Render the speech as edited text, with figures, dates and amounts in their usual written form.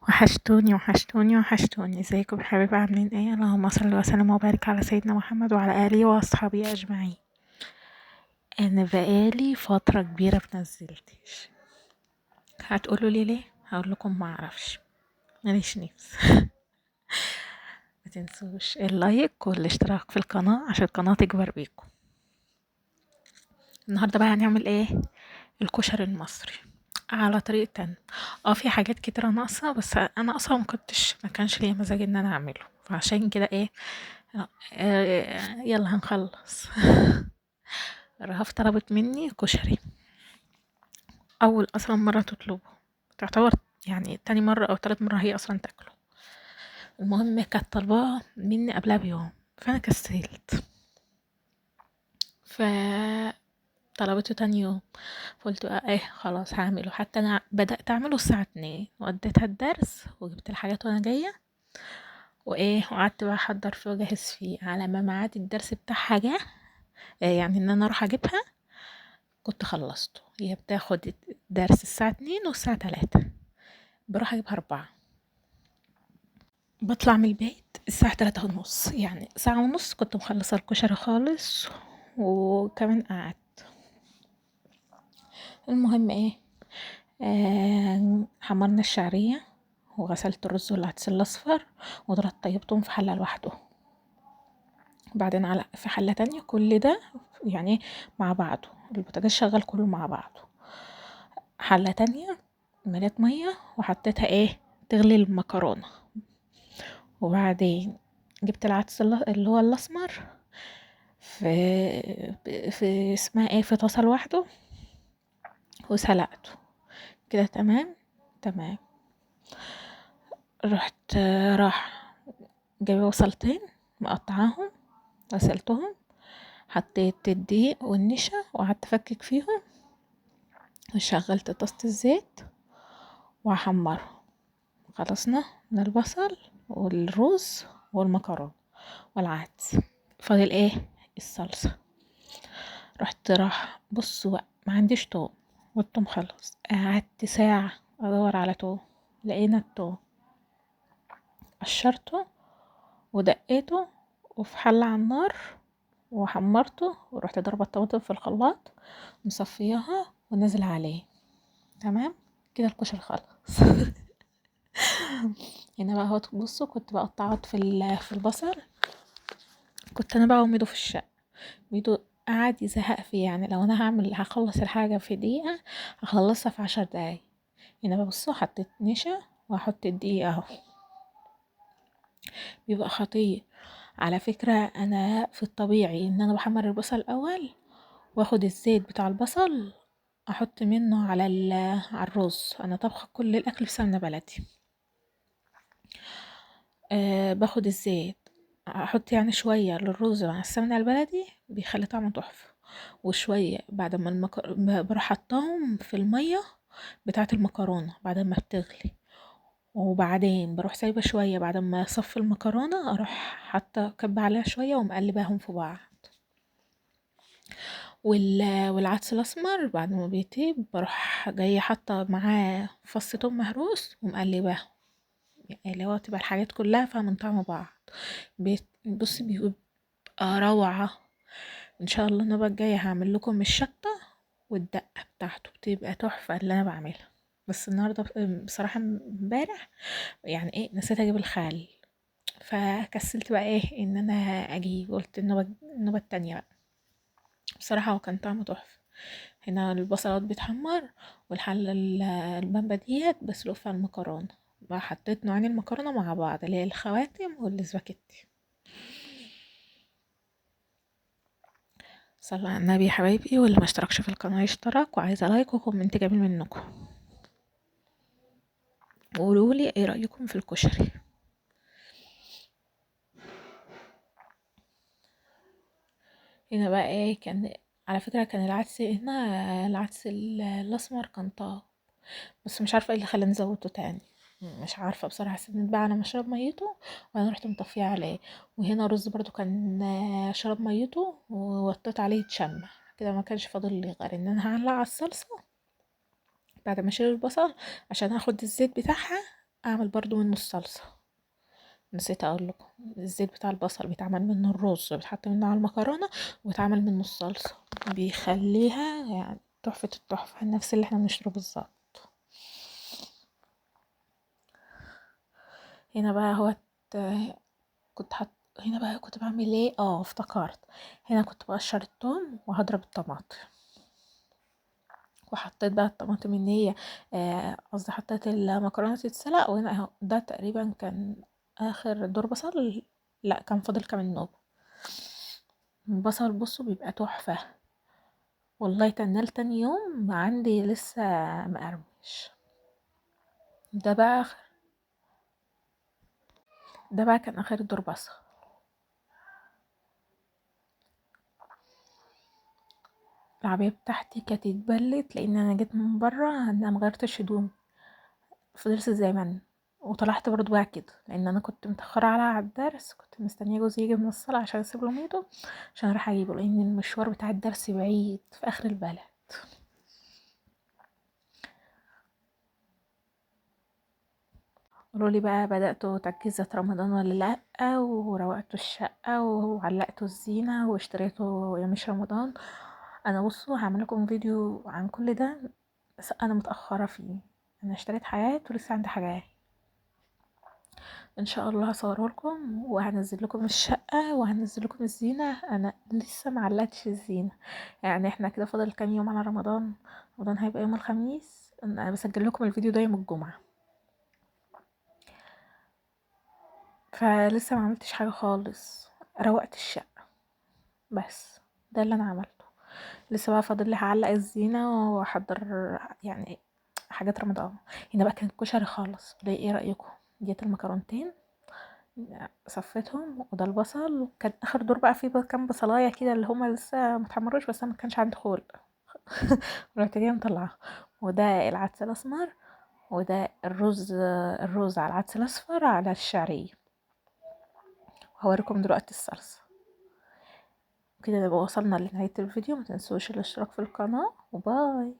وحشتوني وحشتوني وحشتوني. ازيكم يا حبايبي؟ عاملين ايه؟ اللهم صل وسلم وبارك على سيدنا محمد وعلى اله واصحابه اجمعين. انا بقالي فترة كبيرة منزلتش. هتقولوا لي ليه؟ هقول لكم ما اعرفش، ماليش نفس. ما تنسوش اللايك والاشتراك في القناة عشان القناة تكبر بيكم. النهارده بقى هنعمل ايه؟ الكشري المصري على طريقة تانية. في حاجات كتيرة ناقصة، بس انا اصلا ما كانش ليا مزاج ان انا اعمله، فعشان كده ايه، يلا هنخلص. رهف طلبت مني كشري، اول اصلا مرة تطلبه، تعتبر يعني تاني مرة او تالت مرة هي اصلا تاكله. المهم كانت طالباه مني قبلها بيوم، فانا كسلت ف طلبته تاني يوم، فقلت بقى ايه خلاص هعمله. حتى انا بدأت اعمله الساعة 2 واديتها الدرس وجبت الحاجات وانا جاية وايه، وقعدت بقى احضر فيه واجهز فيه على ما ميعاد الدرس بتاعها جه، يعني ان انا اروح اجيبها كنت خلصته. هي بتاخد درس الساعة 2 والساعة 3، بروح اجيبها 4. بطلع من البيت الساعة 3:30، يعني ساعة ونص كنت مخلصة الكشري خالص، وكمان قعدت. المهم ايه، حمرنا الشعرية وغسلت الرز والعدس الأصفر ودرت طيبتهم في حلة لوحده، وبعدين في حلة تانية. كل ده يعني مع بعضه، البوتاجاز شغال كله مع بعضه. حلة تانية مليت مية وحطيتها ايه تغلي المكرونة، وبعدين جبت العدس اللي هو الأسمر في اسمها ايه، في طاسة لوحده وسلقته كده. تمام تمام. راح جايبه بصلتين مقطعاهم غسلتهم، حطيت الدقيق والنشا وقعدت افكك فيهم، وشغلت طاسة الزيت وهحمرهم. خلصنا من البصل والرز والمكرونة والعدس، فاضل ايه؟ الصلصة. راح بصوا بقى، ما عنديش توم والتوم خلص، قعدت ساعة ادور على توم، لقينا التوم، قشرته ودقيته وفي حلة على النار وحمرته، ورحت ضربة الطماطم في الخلاط مصفياها ونازلة عليه. تمام كده الكشري خلص. هنا بقى اهوت، بصوا كنت بقطعت في البصل، كنت انا بقى وميدو في الشقة، ميدو قعد يزهق فيه، يعني لو انا هخلص الحاجة في دقيقة هخلصها في 10 دقايق. هنا بقى بصوا حطيت نشا وهحط الدقيق اهو، بيبقى خطير على فكرة. انا في الطبيعي ان انا بحمر البصل الاول واخد الزيت بتاع البصل احط منه على الرز. انا طبخه كل الاكل بسمنه بلدي. باخد الزيت احط يعني شوية للرز مع السمنة البلدي، بيخلي طعمه تحفة، وشوية بعد ما بروح حطاهم في المية بتاعه المكرونه بعد ما بتغلي، وبعدين بروح سايبه شوية بعد ما اصفي المكرونه، اروح حاطه كب عليها شوية ومقلباهم في بعض. والعدس الاسمر بعد ما بيطيب بروح جاية حاطه معاه فص توم مهروس ومقلباهم، يعني اللي هو تبقى الحاجات كلها فيها من طعم بعض. بصي بيبقى روعه. ان شاء الله النوبة الجاية هعمل لكم الشطه والدقه بتاعته، بتبقى تحفة اللي انا بعملها. بس النهارده بصراحة امبارح يعني ايه نسيت اجيب الخل، فكسلت بقى ايه ان انا اجيب، قلت النوبة التانية بقى. بصراحة هو كان طعمه تحفة. هنا البصلات بتحمر، والحله البامبا ديت بسلق فيها المكرونه بقى. حطيت نوعين المكرونه مع بعض اللي هي الخواتم والسباكيتي. صلوا على النبي يا حبايبي، واللي ما اشتركش في القناة يشترك، وعايزه like و comment جميل منكم، وقولوا لي ايه رايكم في الكشري. هنا بقى ايه، كان على فكرة كان العدس هنا، العدس الاسمر كان طاب، بس مش عارفه ايه اللي خلاني ازوده تاني، مش عارفه بصراحة. استنيت بقى على ما شرب ميته وانا رحت مطفيه عليه. وهنا الرز برضو كان شرب ميته ووطيت عليه يتشمع كده، ما كانش فاضل لي غير ان انا هعلق على الصلصه بعد ما اشيل البصل عشان اخد الزيت بتاعها اعمل برضو منه الصلصة. نسيت اقول لكم، الزيت بتاع البصل بيتعمل منه الرز، بيتحط منه على المكرونة، وبيتعمل منه الصلصة، بيخليها يعني تحفة التحفة، نفس اللي احنا بنشتريه بالظبط. هنا بقى هو كنت حط هنا بقى كنت بعمل ايه، افتكرت هنا كنت بقشر الثوم وهضرب الطماطم، وحطيت بقى الطماطم ان هي قصدي حطيت المكرونه تتسلق. وهنا اهو ده تقريبا كان اخر دور بصل، لا كان فاضل كمان نوبه البصل. بصوا بيبقى تحفة والله، تنال تاني يوم عندي لسه مقرمش. ده بقى آخر، ده بقى كان اخر دور بصل. العباية بتاعتي كانت اتبلت لان انا جيت من بره، انا مغيرتش هدومي، فضلت زي ما انا، وطلعت برضو بقى كده لان انا كنت متاخرة على الدرس، كنت مستنيه جوزي يجي من الصلاة عشان اسيب له ميته عشان اروح اجيبه، لان المشوار بتاع الدرس بعيد في اخر البلد. قولوا لي بقى، بدأتوا تجهيزات رمضان ولا لأ؟ وروقتوا الشقة وعلقتوا الزينة واشتريتوا يومش رمضان؟ انا بصوا هعمل لكم فيديو عن كل ده، بس انا متأخرة فيه، انا اشتريت حاجات ولسه عندي حاجات ان شاء الله هصوره لكم، وهنزل لكم الشقة وهنزل لكم الزينة. انا لسه معلقتش الزينة، يعني احنا كده فاضل كام يوم على رمضان، رمضان هيبقى يوم الخميس، انا بسجل لكم الفيديو ده يوم الجمعة، فلسه ما عملتش حاجة خالص، روقت الشقة بس، ده اللي انا عملته. لسه بقى فاضل لي هعلق الزينة واحضر يعني حاجات رمضان. هنا بقى كان الكشري خالص، ايه رأيكم؟ ديت المكرونتين صفيتهم، وده البصل كان اخر دور بقى، فيه كام بصلايه كده اللي هما لسه ما اتحمروش، بس انا ما كانش عندي خلق رحت جاية مطلعه. وده العدس الاسمر، وده الرز على العدس الاصفر على الشعرية. وهوريكم دلوقتي الصلصه. كده نبقى وصلنا لنهاية الفيديو، ما تنسوش الاشتراك في القناة، وباي.